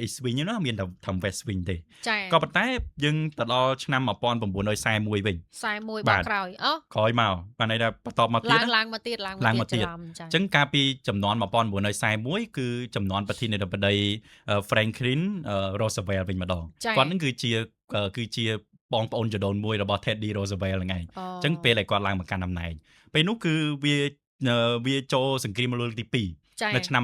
East Wing ណាមានតែធ្វើ West Wing ទេ ចា ក៏ប៉ុន្តែយើងទៅដល់ឆ្នាំ1941វិញ 41 បាទ បក្រោយអូ ក្រោយមកបានន័យថាបន្តមកទៀត ឡើង ណា ឡើងមកទៀតឡើង ឡើងមកទៀត ច្រឡំចា អញ្ចឹងកាលពីចំនួន1941គឺចំនួនប្រធានាធិបតី Franklin Roosevelt វិញម្ដង ចា គាត់នឹងគឺជាបងប្អូនចដូនមួយរបស់ Teddy Roosevelt ហ្នឹងឯង អូ អញ្ចឹងពេលដែលគាត់ឡើងមកកាន់តំណែងពេលនោះគឺវាចូលសង្គ្រាមលោកទី2 ចា នៅឆ្នាំ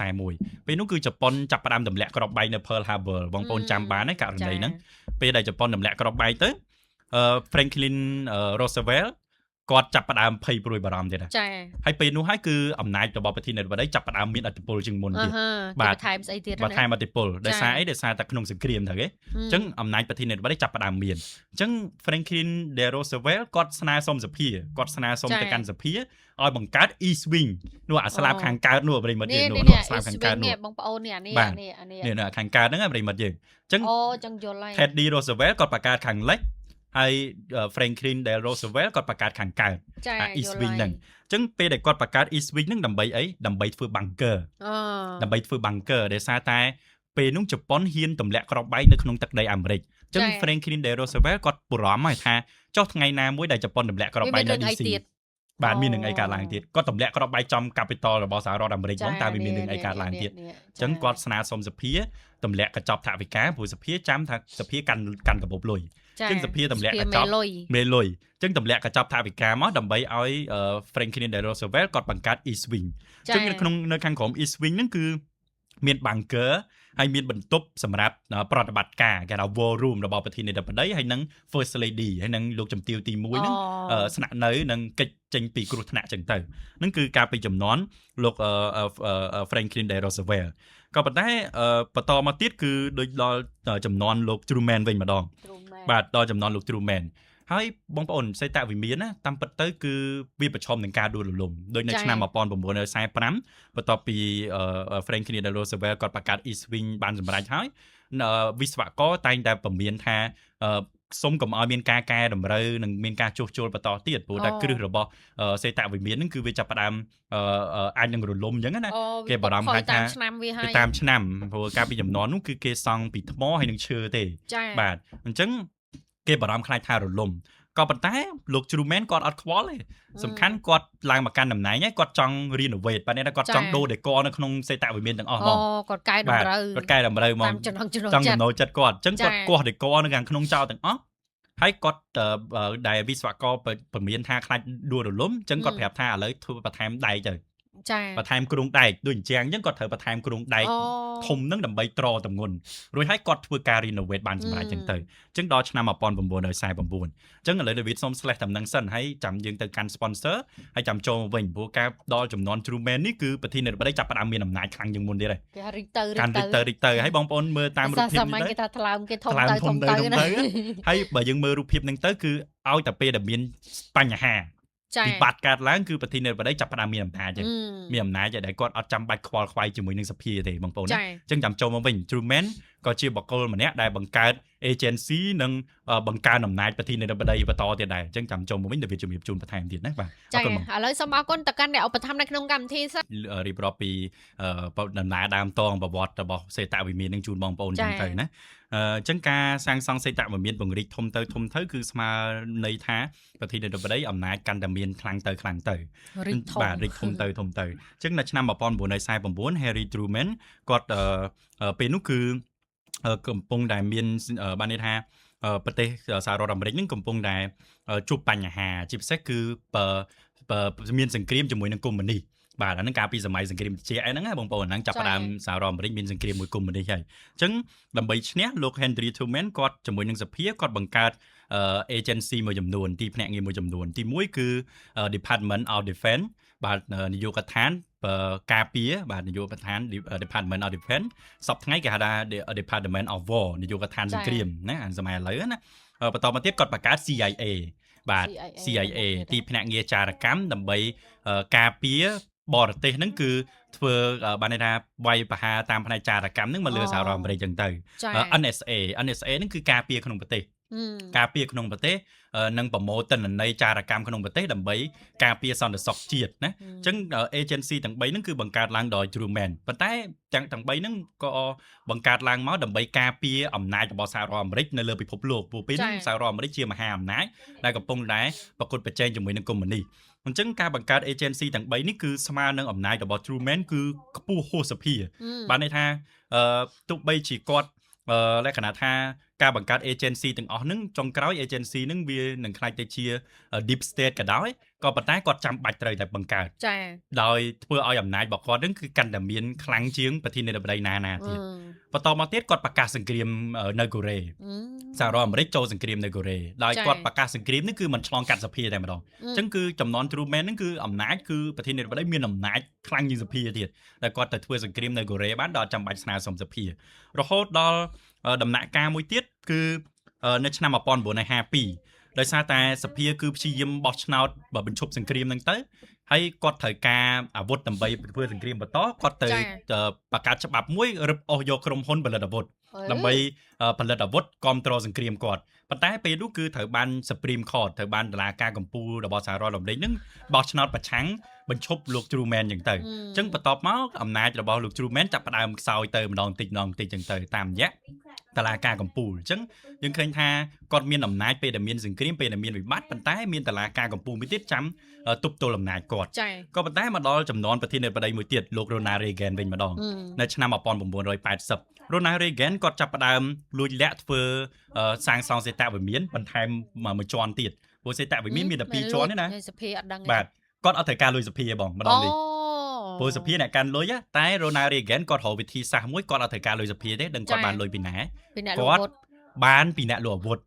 1941ពេលនោះគឺជប៉ុនចាប់ផ្ដើមទម្លាក់គ្រាប់បែកនៅ Pearl Harbor បងប្អូនចាំបានទេករណីហ្នឹងពេលដែលជប៉ុនទម្លាក់គ្រាប់បែកទៅFranklin Roosevelt គាត់ចាប់ផ្ដើមភ័យព្រួយបារម្ភទៀតណា ចា ហើយពេលនោះហើយគឺអំណាចរបស់ប្រធានាធិបតីចាប់ផ្ដើមមានឥទ្ធិពលជាងមុន អឺ ទៀត ហឺ បាទ គេបន្ថែមស្អីទៀត បន្ថែមឥទ្ធិពលដោយសារអីដោយសារតែក្នុងសង្គ្រាមទៅគេអញ្ចឹងអំណាចប្រធានាធិបតីចាប់ផ្ដើមមានអញ្ចឹង Franklin D. Roosevelt គាត់ស្នើសុំសភាគាត់ស្នើសុំទៅកាន់សភាឲ្យបង្កើត East Wing នោះអាស្លាបខាងកើតនោះប្រិយមិត្ត នេះ យើងនោះ នេះ ស្លាបខាងកើតនោះ នេះបងប្អូននេះអានេះ បាទ អានេះអានេះ នេះនៅខាងកើតហ្នឹងណាប្រិយមិត្តយើងអញ្ចឹង អូចឹងយល់ហើយ Teddy Roosevelt គាត់បង្កើតខាងលិចហើយ Franklin D. Roosevelt គាត់បង្កើតខាងកើត ចា អា East យល់ Wing ហ្នឹង ហើយ អញ្ចឹងពេលដែលគាត់បង្កើត East Wing ហ្នឹងដើម្បីអីដើម្បីធ្វើ bunker អូ ដើម្បីធ្វើ bunker ដោយសារតែពេលនោះជប៉ុនហ៊ានទម្លាក់គ្រាប់បែកនៅក្នុងទឹកដីអាមេរិកអញ្ចឹង Franklin D. Roosevelt គាត់បារម្ភហើយថាចុះថ្ងៃណាមួយដែលជប៉ុនទម្លាក់គ្រាប់បែកនៅ វាមានរឿងអី DC ទៀត បាទមាននឹងអីកើតឡើងទៀតគាត់ទម្លាក់គ្រាប់បែកចំ Capitol របស់សហរដ្ឋអាមេរិកហ្មងតើវាមានរឿងអីកើតឡើងទៀតអញ្ចឹងគាត់ស្នើសុំសភាទម្លាក់កញ្ចប់ថវិកាព្រោះសភាចាំថាសភាកាន់កាន់កាបូបលុយ ចា អញ្ចឹងសភាទម្លាក់កញ្ចប់ មេលុយ មេលុយអញ្ចឹងទម្លាក់កញ្ចប់ថវិកាមកដើម្បីឲ្យ Franklin D. Roosevelt គាត់បង្កើត East Wing អញ្ចឹងនៅក្នុងនៅខាងក្រោម East Wing ហ្នឹងគឺមាន bunker ហើយមានបន្ទប់សម្រាប់ប្រតិបត្តិការគេថា war room របស់ប្រធានាធិបតីហើយនិង First Lady ហើយនិងលោកជំទាវទី1ហ្នឹងស្នាក់នៅនិងគេចចេញពីគ្រោះថ្នាក់ចឹងទៅហ្នឹងគឺការពីចំនួនលោក Franklin D. Roosevelt ក៏ប៉ុន្តែបន្តមកទៀតគឺដូចដល់ចំនួនលោក Truman វិញម្ដង បាទដល់ចំនួនលោក Truman ហើយបងប្អូនសេតវិមានណាតាមពិតទៅគឺវាប្រឈមនឹងការដួលរលំដូចនៅឆ្នាំ1945បន្ទាប់ពី Franklin D. Roosevelt គាត់បង្កើត East Wing បានសម្រេចហើយវិស្វករតែងតែពមៀនថាសុំកុំឲ្យមានការកែតម្រូវនិងមានការជួសជុលបន្តទៀតព្រោះតែគ្រឹះរបស់សេតវិមានហ្នឹងគឺវាចាប់ផ្ដើមអាចនឹងរលំអញ្ចឹងណា អូ គេបារម្ភ វា ថា តាមឆ្នាំវាហើយ ទៅតាមឆ្នាំព្រោះកាលពីចំនួននោះគឺគេសង់ពីថ្មហើយនឹងឈើទេ ចា បាទអញ្ចឹងគេបារម្ភខ្លាចថារលំក៏ប៉ុន្តែលោក Truman គាត់អត់ខ្វល់ទេសំខាន់គាត់ឡើងមកកាន់តំណែងហើយគាត់ចង់ renovate បាទនេះថាគាត់ចង់ដូរ decor នៅក្នុងសេតវិមានទាំងអស់ហ្ម អូ ង គាត់កែតម្រូវ គាត់កែតម្រូវហ្មង តាមចំណង់ចំណូល ចង់ ចិត្ត ចំណូលចិត្តគាត់អញ្ចឹង ចា គាត់គាស់ decor នៅខាងក្នុងចោលទាំងអស់ហើយគាត់ដែលវិស្វករពមៀនថាខ្លាចដួលរលំអញ្ចឹងគាត់ប្រាប់ថាឥឡូវធ្វើបន្ថែមដែកទៅ ចា បន្ថែមគ្រោងដែកដូចអញ្ចឹងអញ្ចឹងគាត់ត្រូវបន្ថែមគ្រោងដែក អូ ធំហ្នឹងដើម្បីទ្រទម្ងន់រួចហើយគាត់ធ្វើការ renovate បានសម្រេចចឹងទៅអញ្ចឹងដល់ឆ្នាំ1949អញ្ចឹងឥឡូវ David សុំ slash តំណឹងសិនហើយចាំយើងទៅកាន់ sponsor ហើយចាំចូលមកវិញព្រោះការដល់ចំនួន Truman នេះគឺប្រធានាធិបតីចាប់ផ្ដើមមានអំណាចខ្លាំងជាងមុនទៀតហើយ គេហៅរីកទៅរី កាន់ កទៅ រិចទៅរិចទៅហើយបងប្អូនមើលតាមរូបភាព សម័យ នេះទៅ គេថាថ្លើមគេធំ ថ្លើម ទៅ ធំទៅ ធំទៅណា ធំទៅហើយបើយើងមើលរូបភាពហ្នឹងទៅគឺឲ្យតែពេលដែលមានបញ្ហា ចា វិបត្តិកើតឡើងគឺប្រធានាធិបតីចាប់ផ្ដើមមានអំណាចហើយ អឺ មានអំណាចហើយដែលគាត់អត់ចាំបាច់ខ្វល់ខ្វាយជាមួយនឹងសភាទេបងប្អូនណា ចា អញ្ចឹងចាំចូលមកវិញ Truman ក៏ជាបុគ្គលម្នាក់ដែលបង្កើត agency និងបង្កើនអំណាចប្រធានាធិបតីបន្តទៀតដែរអញ្ចឹងចាំចូលមកវិញដែលវាជំរាបជូនបន្ថែមទៀតណាបាទអ ចា រគុណបង ឥឡូវសូមអរគុណទៅកាន់អ្នកឧបត្ថម្ភនៅក្នុងកម្មវិធីសិន រៀបរាប់ពីដំណើរដើមតងប្រវត្តិរបស់សេតវិមាននឹងជូនបងប្អូនអញ្ចឹងទៅណាអញ្ចឹងការសាងសង់សេតវិមានពង្រីកធំទៅធំទៅគឺស្មើន័យថាប្រធានាធិបតីអំណាចកាន់តែមានខ្លាំងទៅខ្លាំងទៅ រីកធំ បាទរីកធំទៅធំទៅអញ្ចឹងនៅឆ្នាំ1949 Harry Truman គាត់ពេលនោះគឺកំពុងតែមានបានន័យថាប្រទេសសហរដ្ឋអាមេរិកនឹងកំពុងតែជួបបញ្ហាជាពិសេសគឺមានសង្គ្រាមជាមួយនឹងកុម្មុយនីសបាទអាហ្នឹងកាលពីសម័យសង្គ្រាមត្រជាក់ហ្នឹងណាបងប្អូនហ្នឹងចាប់ផ្ដើមសហរដ្ឋអាមេរិកមានសង្គ្រាមមួយកុម្មុយនីសហើយអញ្ចឹងដើម្បីឈ្នះលោក Henry Truman គាត់ជាមួយនឹងសភាគាត់បង្កើត agency មួយចំនួនទីភ្នាក់ងារមួយចំនួនទី1គឺ Department of Defense បាទនាយកដ្ឋានការពារបាទនាយកដ្ឋាន Department of Defense សប្តាហ៍ថ្ងៃគេហៅថា Department of War នាយកដ្ឋានសង្គ្រាមណាអាសម័យឥឡូវណាបន្តមកទៀតគាត់បង្កើត CIA បាទ CIA ទីភ្នាក់ងារចារកម្មដើម្បីការពារបរទេសហ្នឹងគឺធ្វើបានន័យថាវាយប្រហារតាមផ្នែកចារកម្មហ្នឹងមកលើសហរដ្ឋអាមេរិកចឹងទៅ ចា NSA NSA ហ្នឹងគឺការពារក្នុងប្រទេស ការពារក្នុងប្រទេសនិងប្រមូលទិន្នន័យចារកម្មក្នុងប្រទេសដើម្បីការពារសន្តិសុខជាតិណាអញ្ចឹង agency ទាំង3ហ្នឹងគឺបង្កើតឡើងដោយ Truman ប៉ុន្តែទាំង3ហ្នឹងក៏បង្កើតឡើងមកដើម្បីការពារអំណាចរបស់សហរដ្ឋអាមេរិកនៅលើពិភពលោកព្រោះពេលនេះសហរដ្ឋអាមេរិកជាមហាអំណាចដែលកំពុងតែប្រកួតប្រជែងជាមួយនឹងកុម្មុយនីសអញ្ចឹងការបង្កើត agency ទាំង3នេះគឺស្មើនឹងអំណាចរបស់ Truman គឺខ្ពស់ហួសសភាបានន័យថាទោះបីជាគាត់លក្ខណៈថាការបង្កើត agency ទាំងអស់ហ្នឹងចុងក្រោយ agency ហ្នឹងវានឹងក្លាយទៅជា deep state ក៏ដោយក៏ប៉ុន្តែគាត់ចាំបាច់ត្រូវតែបង្កើត ចា៎ ដោយធ្វើឲ្យអំណាចរបស់គាត់ហ្នឹងគឺកាន់តែមានខ្លាំងជាងប្រធានាធិបតីណាណាទៀតបន្តមកទៀតគាត់ប្រកាសសង្គ្រាមនៅកូរ៉េសហរដ្ឋអាមេរិកចូលសង្គ្រាមនៅកូរ៉េដោយគាត់ប្រកាសសង្គ្រាមនេះគឺមិនឆ្លងកាត់សភាតែម្ដងអញ្ចឹងគឺចំនួន Truman ហ្នឹងគឺអំណាចគឺប្រធានាធិបតីមានអំណាចខ្លាំងជាងសភាទៀតដែលគាត់ទៅធ្វើសង្គ្រាមនៅកូរ៉េបានដល់ចាំបាច់ស្នើសុំសភារហូតដល់ដំណាក់កាលមួយទៀតគឺនៅឆ្នាំ1952ដោយសារតែសភាគឺព្យាយាមបោះឆ្នោតបើបញ្ឈប់សង្គ្រាមហ្នឹងទៅហើយគាត់ត្រូវការអាវុធដើម្បីធ្វើសង្គ្រាមបន្តគាត់ទៅបង្កើតច្បាប់មួយរឹបអូសយកក្រុមហ៊ុនផលិតអាវុធដើម្បីផលិតអាវុធគ្រប់គ្រងសង្គ្រាមគាត់ប៉ុន្តែពេលនោះគឺត្រូវបាន Supreme Court ត្រូវបានតុលាការកំពូលរបស់សហរដ្ឋអាមេរិកនឹងបោះឆ្នោតប្រឆាំងបញ្ឈប់លោក Truman ចឹងទៅអញ្ចឹងបន្ទាប់មកអំណាចរបស់លោក Truman ចាប់ផ្ដើមខ្សោយទៅម្ដងតិចម្ដងតិចចឹងទៅតាមរយៈតឡាការកំពូលអញ្ចឹងយើងឃើញថាគាត់មានអំណាចពេលដែលមានសង្គ្រាមពេលដែលមានវិបត្តិប៉ុន្តែមានតឡាការកំពូលមួយទៀតចាំទប់ទល់អំណាចគាត់ក៏ប៉ុន្តែមកដល់ចំនួនប្រធានាធិបតីមួយទៀតលោក Ronald Reagan វិញម្ដងនៅឆ្នាំ1980 Ronald Reagan គាត់ចាប់ផ្ដើមលួចលាក់ធ្វើសាងសង់សេតវិមានបន្ថែមមួយជាន់ទៀតព្រោះសេតវិមានមានតែពីរជាន់ទេណា សភាអត់ដឹង បាទគាត់អត់ត្រូវការលុយសភាបងម្ដងនេះព្រោះសភាអ្នកកាន់លុយតែ Ronald Reagan គាត់រកវិធីសាស្ត្រមួយគាត់អត់ត្រូវការលុយសភាទេដឹងគាត់បានលុយពីណា ពីអ្នកលក់អាវុធ បានពីអ្នកលក់អាវុធ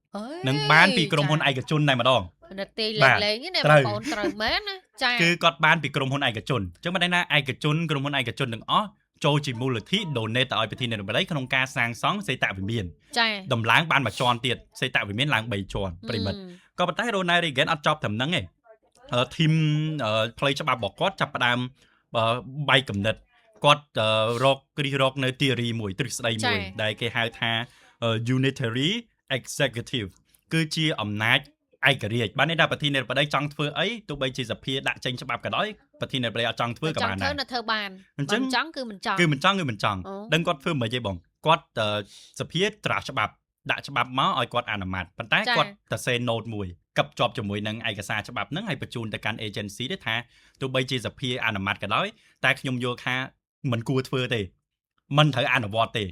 និងបានពីក្រុមហ៊ុនឯកជនតែម្ដង និតទីលេងលេងណាបងប្អូនត្រូវមែនណាចា គឺគាត់បានពីក្រុមហ៊ុនឯកជនអញ្ចឹងមិនដឹងថាឯកជនក្រុមហ៊ុនឯកជនទាំងអស់ចូលជាមូលនិធិ donate ទៅឲ្យប្រធានាធិបតីក្នុងការសាងសង់សេតវិមាន ចា ដំឡើងបានមួយជាន់ទៀតសេតវិមានឡើង3ជាន់ប្រិមិត្តក៏ប៉ុន្តែ Ronald Reagan អត់ចប់ត្រឹមហ្នឹងទេ team ផ្លូវច្បាប់របស់គាត់ចាប់ផ្ដើមបែកកំណត់គាត់រកគ្រិះរកនៅ theory មួយទ្រឹស្ដីមួយដែលគេហៅថា unitary executive គឺជាអំណាចឯករាជ្យបានន័យថាប្រធានាធិបតីចង់ធ្វើអីទោះបីជាសភាដាក់ចេញច្បាប់ក៏ដោយប្រធានាធិបតីអត់ចង់ធ្វើក៏បានដែរ ចង់ធ្វើនៅធ្វើបាន អញ្ចឹង ចង់គឺមិនចង់ គឺមិនចង់គឺមិនចង់ដឹងគាត់ធ្វើមិនទេបងគាត់សភាត្រាស់ច្បាប់ដាក់ច្បាប់មកឲ្យគាត់អនុម័តប៉ុន្តែគាត់ទៅសេ note មួយកັບជាប់ជាមួយនឹងឯកសារច្បាប់ហ្នឹងហើយបញ្ជូនទៅកាន់ agency ទេថាទោះបីជាសភាអនុម័តក៏ដោយតែខ្ញុំយល់ថាមិនគួរធ្វើទេមិនត្រូវអនុវត្តទេ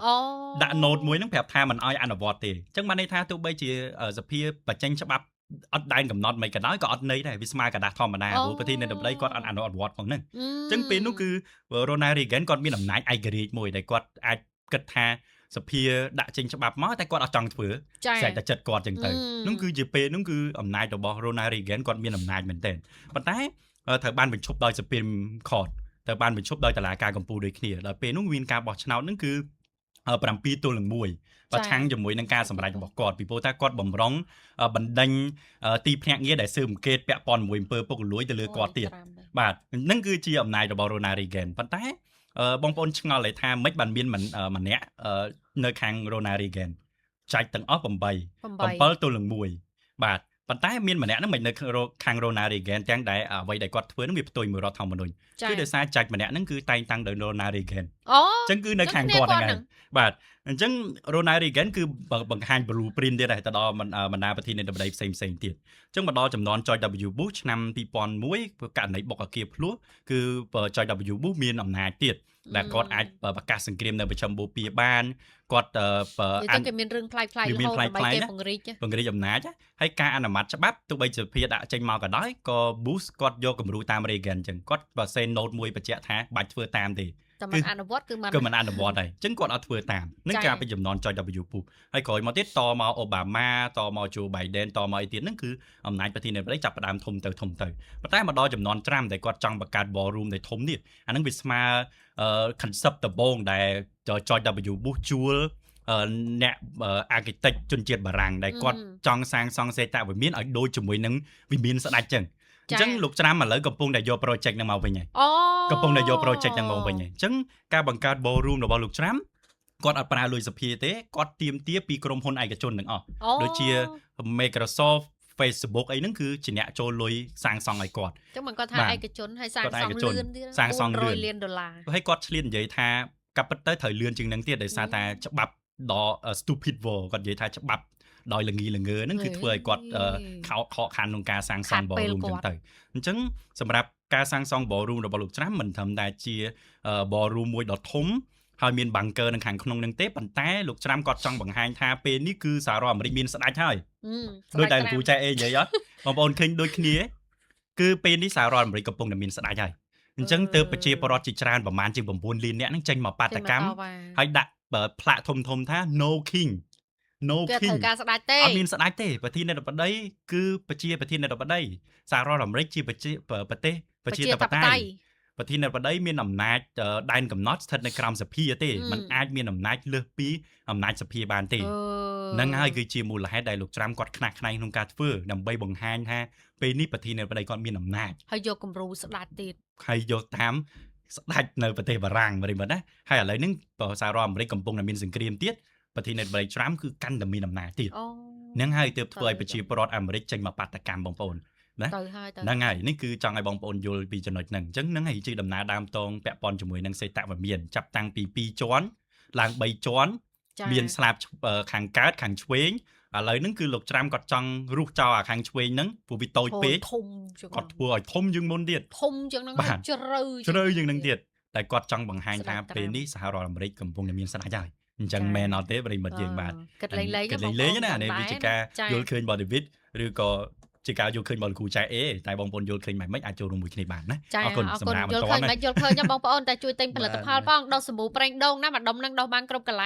ដាក់ note មួយហ្នឹងប្រាប់ថាមិនឲ្យអនុវត្តទេអញ្ចឹងបានន័យថាទោះបីជាសភាបញ្ចេញច្បាប់អត់ដែនកំណត់មិនក៏ដោយក៏អត់ន័យដែរវាស្មើក្រដាសធម្មតាព្រោះប្រធានាធិបតីគាត់អត់អនុវត្តផងហ្នឹងអញ្ចឹងពេលនោះគឺ Ronald Reagan គាត់មានអំណាចឯករាជ្យមួយដែលគាត់អាចគិតថាសភាដាក់ចេញច្បាប់មកតែគាត់អត់ចង់ធ្វើស្រេចតែចិត្តគាត់ចឹងទៅនោះគឺជាពេលនោះគឺអំណាចរបស់ Ronald Reagan គាត់មានអំណាចមែនទែនប៉ុន្តែត្រូវបានបញ្ឈប់ដោយ Supreme Court ត្រូវបានបញ្ឈប់ដោយតុលាការកំពូលដូចគ្នាដល់ពេលនោះមានការបោះឆ្នោតហ្នឹងគឺ7ទល់នឹង1ប្រឆាំងជាមួយនឹងការសម្រេចរបស់គាត់ពីព្រោះថាគាត់បំរុងបណ្ដេញទីភ្នាក់ងារដែលស៊ើបអង្កេតពាក់ព័ន្ធជាមួយអំពើពុករលួយទៅលើគាត់ទៀតបាទនឹងគឺជាអំណាចរបស់ Ronald Reagan ប៉ុន្តែបងប្អូនឆ្ងល់เลยថាម៉េចបានមានម្នាក់នៅខាង Ronald Reagan ចែកទាំងអស់8 7ទល់នឹង1បាទប៉ុន្តែមានម្នាក់ហ្នឹងមិននៅខាង Ronald Reagan ទាំងដែលអ្វីដែលគាត់ធ្វើហ្នឹងវាផ្ទុយមួយរដ្ឋធម្មនុញ្ញគឺដោយសារចាច់ម្នាក់ហ្នឹងគឺតែងតាំងដោយ Ronald Reagan អូ អញ្ចឹងគឺនៅខាងគាត់ហ្នឹងហើយបាទអញ្ចឹង Ronald Reagan គឺបង្ហាញ blueprint ទៀតដែរទៅដល់បណ្ដាប្រធានាធិបតីផ្សេងផ្សេងទៀតអញ្ចឹងមកដល់ចំនួន George W Bush ឆ្នាំ2001ករណីបុកអគារភ្លោះគឺ George W Bush មានអំណាចទៀតដែលគាត់អាចប្រកាសសង្គ្រាមនៅប្រចាំបូព៌ាបានគាត់ អានគេមានរឿងប្លែកៗរហូតដើម្បីគេពង្រីក ពង្រីកអំណាចហើយការអនុម័តច្បាប់ទោះបីជាភាដាក់ចេញមកក៏ដោយក៏ Bush គាត់យកគំរូតាម Reagan អញ្ចឹងគាត់បើសេ note មួយបញ្ជាក់ថាបាច់ធ្វើតាមទេ តែមិនអនុវត្តគឺមិន គឺមិនអនុវត្តហើយអញ្ចឹងគាត់អត់ធ្វើតាមនឹងការពីចំនួន George W Bush ហើយក្រោយមកទៀតតមកអូបាម៉ាតមក Joe Biden តមកអីទៀតហ្នឹងគឺអំណាចប្រធានាធិបតីចាប់ផ្ដើមធំទៅធំទៅប៉ុន្តែមកដល់ចំនួន Trump ដែលគាត់ចង់បង្កើត war room ដែលធំនេះអាហ្នឹងវាស្មើ concept ដំបូងដែល George W Bush ជួលអ្នក architect ជនជាតិបារាំងដែលគាត់ចង់សាងសង់សេតវិមានឲ្យដូចជាមួយនឹងវិមានស្ដេចចឹងអញ្ចឹងលោកត្រាំឥឡូវកំពុងតែយក project ហ្នឹងមកវិញហើយ អូ កំពុងតែយក project ហ្នឹងមកវិញហើយអញ្ចឹងការបង្កើត ballroom របស់លោកត្រាំ គាត់អត់ប្រើលុយសភាទេគាត់ទាមទារពីក្រុមហ៊ុនឯកជនទាំងអស់ អូ ដូចជា Microsoft Facebook អីហ្នឹងគឺជាអ្នកចូលលុយសាងសង់ឲ្យគាត់ ចឹងមិនគាត់ថា បាទ ឯកជនហើយសាង គាត់ សង់ ឯកជន លឿនទៀត សាងសង់លឿន 400លានដុល្លារ ហើយគាត់ឆ្លៀតនិយាយថាកាប់ពិតទៅត្រូវលឿនជាងហ្នឹងទៀតដោយសារតែច្បាប់ដ៏ stupid war គាត់និយាយថាច្បាប់ដោយល្ងីល្ងើហ្នឹងគឺធ្វើឲ្យគាត់ខោខកខានក្នុងការសាងសង់ ballroom ចឹងទៅអញ្ចឹងសម្រាប់ការសាងសង់ ballroom របស់លោកត្រាំមិនត្រឹមតែជា ballroom មួយដ៏ធំហើយមាន bunker នៅខាងក្នុងនឹងទេប៉ុន្តែលោកត្រាំគាត់ចង់បង្ហាញថាពេលនេះគឺសហរដ្ឋអាមេរិកមានស្ដេចហើយ ដូចតែលោកគ្រូចែកអេនិយាយអត់បងប្អូនឃើញដូចគ្នាគឺពេលនេះសហរដ្ឋអាមេរិកកំពុងតែមានស្ដេចហើយអញ្ចឹងទើបប្រជាពលរដ្ឋជាច្រើនប្រមាណជាង9លាននាក់ហ្នឹងចេញមកបាតកម្មហើយដាក់ផ្លាកធំធំថា no king no គេ king ត្រូវការស្ដេចទេ អត់មានស្ដេចទេប្រធានាធិបតីគឺប្រជាប្រធានាធិបតីសហរដ្ឋអាមេរិកជាប្រជាប្រទេសប្រជាធិបតេយ្យប្រធានាធិបតីមានអំណាចដែនកំណត់ស្ថិតនៅក្រោមសភាទេมันអាចមានអំណាចលើសពីអំណាចសភាបានទេហ្នឹងហើយគឺជាមូលហេតុដែលលោកត្រាំគាត់ខ្នះខ្នែងក្នុងការធ្វើដើម្បីបង្ហាញថាពេលនេះប្រធានាធិបតីគាត់មានអំណាច ហើយយកគំរូស្ដេចទៀត ហើយយកតាមស្ដេចនៅប្រទេសបារាំងប្រិយមិត្តណាហើយឥឡូវហ្នឹងសហរដ្ឋអាមេរិកកំពុងតែមានសង្គ្រាមទៀតប្រធានាធិបតីត្រាំគឺកាន់តែមានអំណាចទៀត អូ ហ្នឹងហើយទើបធ្វើឲ្យប្រជាពលរដ្ឋអាមេរិកចេញមកបាតកម្មបងប្អូនណា ទៅហើយទៅ ហ្នឹងហើយនេះគឺចង់ឲ្យបងប្អូនយល់ពីចំណុចហ្នឹងអញ្ចឹងហ្នឹងហើយជាដំណើរដើមតងពាក់ព័ន្ធជាមួយនឹងសេតវិមានចាប់តាំងពី2ជាន់ឡើង3ជាន់មានស្លាបខាងកើតខាងឆ្វេងឥឡូវហ្នឹងគឺលោកត្រាំគាត់ចង់រុះចោលអាខាងឆ្វេងហ្នឹងព្រោះវាតូចពេក ធំជាង គាត់ធ្វើឲ្យធំជាងមុនទៀត ធំជាងហ្នឹងជ្រៅ ជ្រៅជាងហ្នឹងទៀតតែគាត់ចង់បង្ហាញថាពេលនេះសហរដ្ឋអាមេរិកកំពុងតែមានស្ដេចហើយអញ្ចឹងមែនអត់ទេប្រិយមិត្តយើងបាទ គិតលេងលេង គិតលេងលេងណានេះវាជាការយល់ឃើញរបស់ David ឬក៏ជាការយល់ឃើញរបស់លោកគ្រូចែអេតែបងប្អូនយល់ឃើញម៉េចម៉េចអាចចូលរួមមួយគ្នាបានណា អរគុណសម្រាប់បន្តណាយល់ឃើញយល់ឃើញបងប្អូនតែជួយទិញផលិតផលផងដុសសាប៊ូប្រេងដូងណាម្ដុំនឹងដុសបានគ្រប់កន្លែង។